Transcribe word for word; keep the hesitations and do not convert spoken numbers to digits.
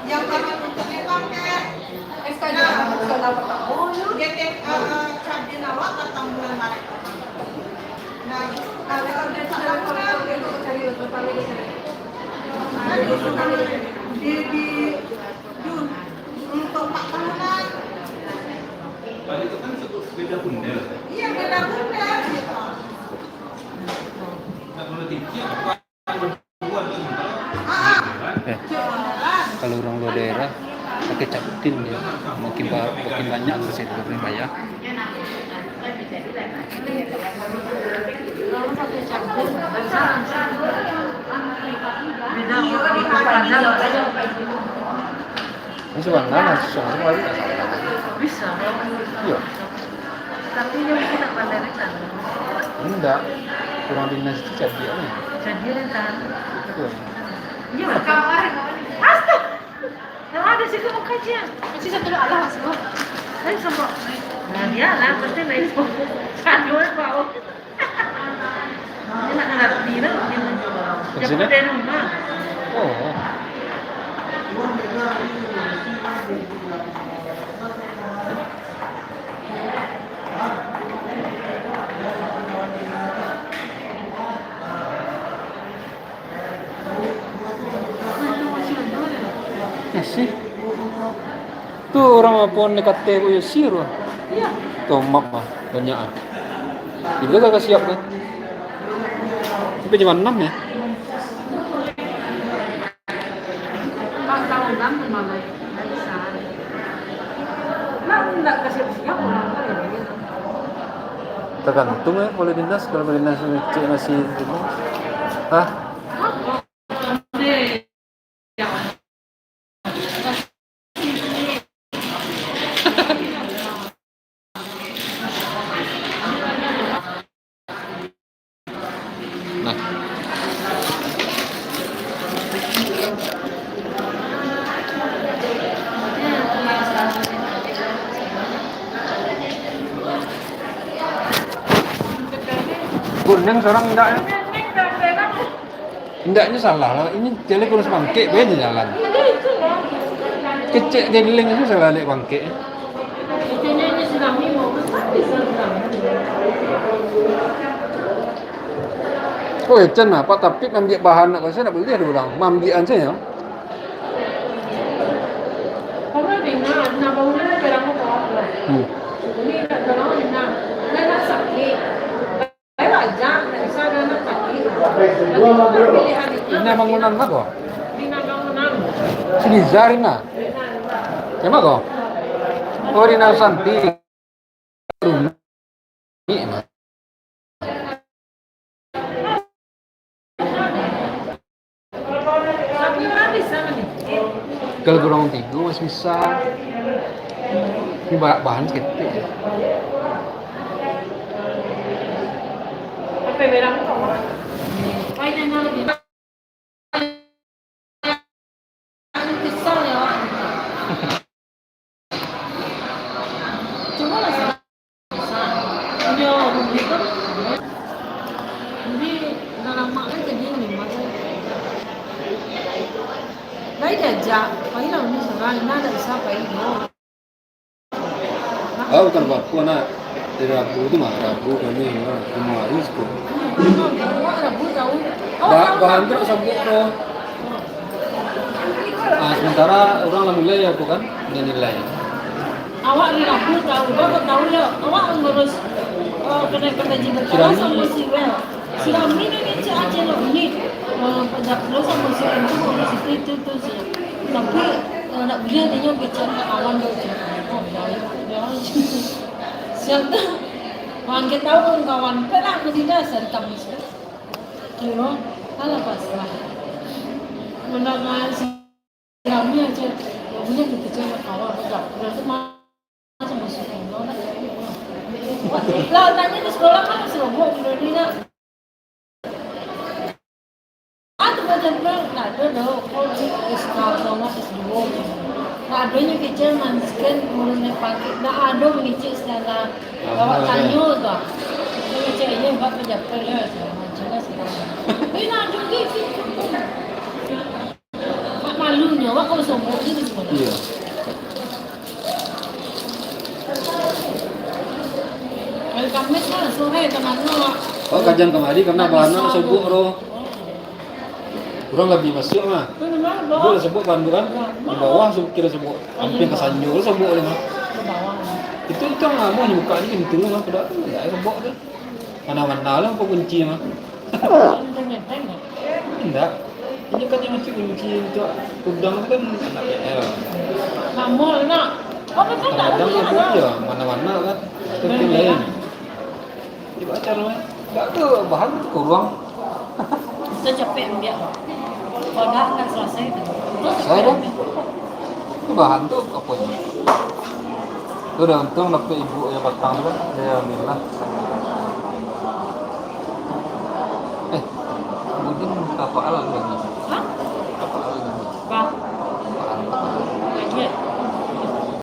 Yang kalau untuk memang, eh, nah, dia, eh, cabai nawak datang bulan Maret. Nah, kalau dia sudah, kalau dia sudah cari, cari. Nah, di, di, Jun, untuk empat tahunan. Beda bunda. Iya, beda bunda, gitu. Eh, kalau urang luar daerah, pakai cap til dia. Makin ba-, makin banyak, makin banyak bayar. Ini sebenarnya langsung, sebenarnya tak salah. Bisa. Iya. Tapi dia mungkin tak pandai kan? Enggak. Kurang dinas itu cabiak ni. Cabiak kan? Iya. Iya. Astaga. Nah, ada situ muka dia. Masih satu lah, Allah, semua. Kan sama. Nah, dia lah, pasti naik semua. Satu, bau. Dia nak ngerti lah, dia nak. Maksudnya? Dia pun dari rumah. Oh. Masih. Tu urang apo ni kato ko Yosi tu? Iya. Tu map lah, banyak ah. Tibo ka siap kan? Sampai jam anam ya? Pas jam anam tu malam. Ndak bisa. Ndak, ndak ka siap-siap urang tu. Tergantung ya, kalau dinas, kalau dinas cek masih itu. Hah? Nah. Kuning seorang enggak ya? Indaknyo salah lah, ini jalan kurus bangkek, beda jalan. Kecek jalan itu salah naik bangkek. Oh, Chan lah, Pak Tapik ambiak bahan nak, saya nak beli ada orang, ambiak aja ya. Hmm. Ina bangunan ma ko? Siniza Rina. Ema ko? Oh, Rina Santi. Rumi, Ema. Kalau kurang tigo masih bisa. Ini banyak bahan seketek. Cuma lah Jadi, dah lama kan jadi ni, masa. Dah diajak, pai lah umi surang, Ina ndak bisa pai doh. Ah, bukan apa-apa, nak. Dari Rabu tu mah, Rabu kami, ah, semua hari sekolah. Rabu tahu. Ba-, bahan tu nak sabuk tu. Ah, sementara urang lah mulai ya, tu kan, dengan nilai. Awak di Rabu tahu, baru tahu ya, awak mengurus, eh, kedai-kedai jimat. Sudah. Sama si Wel. Si Rami ni ngecek aja lo, ini, eh, Pak Japlo sama si Rami ngurus itu, itu, itu, sih. Tapi, eh, nak boleh dia bicara dengan kawan tu, sih. Oh, ya, ya, ya. Siap tu. Wang kita pun kawan, pernah berdiri dari Kamis tu. Kira, alah pasrah. Menang si Rami aja, ya, punya kita cakap kawan aja. Berarti macam masuk kawan, nak cari orang. Lah, tanya di sekolah kan masih lobok, udah ni nak. Ah, tu macam tu, nak ada dah, kau di S K, kau nak S dua. Nak adanya kecil, manskan, urus naik pakai. Nak ada mengicik segala. Awak tanyo tu. Dia macam, "Iyo, bak pejabat lah," macam lah sekarang. Malunyo awak kalau sobok ni di sikolah. Iyo. Hari Kamis lah, sore ka mano? Oh, kajian kamari karano bana sobok tu. Urang labiah masuak mah. Buek lah sobok bahan tu kan. Di bawah sobok, kiro sobok. Hampir ka sanjo sobok tu mah. Itu, itu lamo nyo buka ni pintu mah, pado tu indak sobok tu. Mana-mana lah pakunci mah. Indak. Ini kan yang kunci untuk gudang tu kan anak P L. Lamo lah nak. Kadang-kadang dia buat je mana-mana kan. Itu pun lain. Cuba cara main. Enggak tu bahan tu kurang. Kita capek ambil. Kalau dah nak selesai tu. Selesai dah. Itu bahan tu apa ni? Tu dah untung dapat ibu yang patang tu kan. Ya, alhamdulillah. Eh, mungkin kapal lagi.